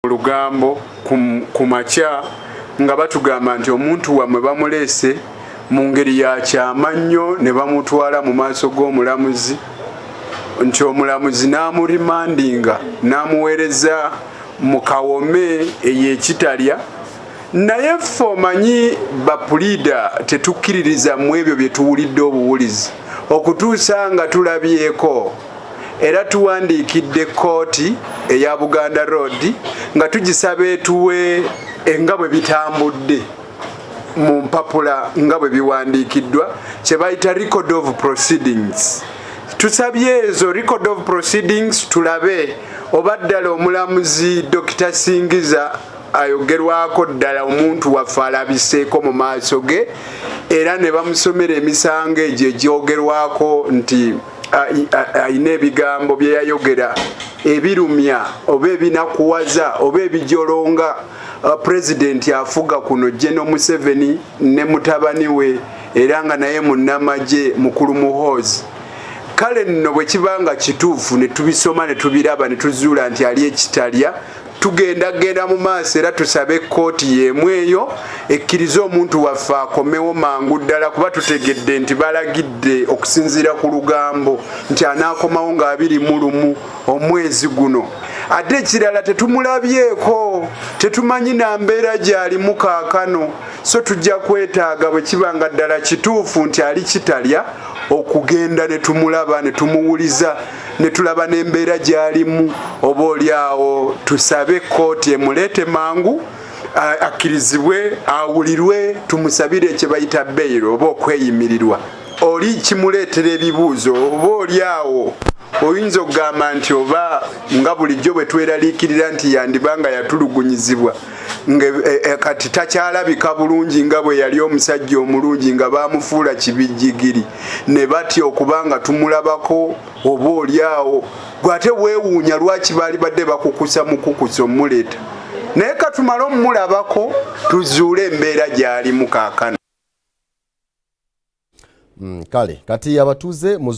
lugambo ku makya nga batugamba nti omuntu wammwe bamuleese mu ngeri ya kyama nnyo ne bamutwala mu maaso g'omulamuzi, nti omulamuzi n'amurimandinga n'amuweereza mu kawome ey'ekitalya. Naye ffe omanyi bapuliida tetukkiririza mu ebyo bye tuwulidde obuwulizi okutuusa nga tulabyeko. Era tuwandiikidde kkooti eya Buganda Road nga tugisaba etuwe nga bwe bitambudde mu mpapula nga bwe biwandiikiddwa, kye bayita record of proceedings. Tusabye ezo record of proceedings tulabe oba ddala omulamuzi Dr Singiza ayogerwako ddala omuntu waffe alabiseeko mu maaso ge, era ne bamusomera emisango egyo egyogerwako nti ayina ebigambo bye yayogera ebirumya oba ebinakuwaza oba ebijolonga pulezidenti afuga kuno General Museveni ne mutabani we, era nga naye munnamagye mukulu Muhoozi. Kale nno bwe kiba nga kituufu ne tubisoma ne tubiraba ne tuzuula nti ali ekitalya, tugenda genda mu maaso era tusabe ekkooti y'emu eyo ekkirize omuntu waffe akomewo mangu ddala, kuba tutegedde nti balagidde okusinziira ku lugambo nti anaakomawo nga 21 omwezi guno. Ate ekirala, tetumulabyeko, tetumanyi na mbeera gy'alimu kaakano, so tujja kwetaaga bwe kiba nga ddala kituufu nti ali kitalya okugenda ne tumulaba ne tumuwuliza ne tulaba n'embeera gy'alimu, oba oli awo tusabe kkooti emuleete mangu, akkirizibwe awulirwe, tumusabire kye bayita bail oba okweyimirirwa. Oli kimuleetera ebibuuzo, oba oli awo oyinza okugamba nti oba nga bulijjo bwe tweraliikirira nti yandiba nga yatulugunyizibwa nga kati takyalabika bulungi nga bwe yali omusajja omulungi nga bamufuula kibijjigiri ne batya okuba nga tumulabako. Oba oli awo gwe ate weewuunya lwaki baali badde bakukusa mukukusa omuleeta, naye katumale omulabako tuzuule embeera gy'alimu kaakano. Kale kati abatuuze mu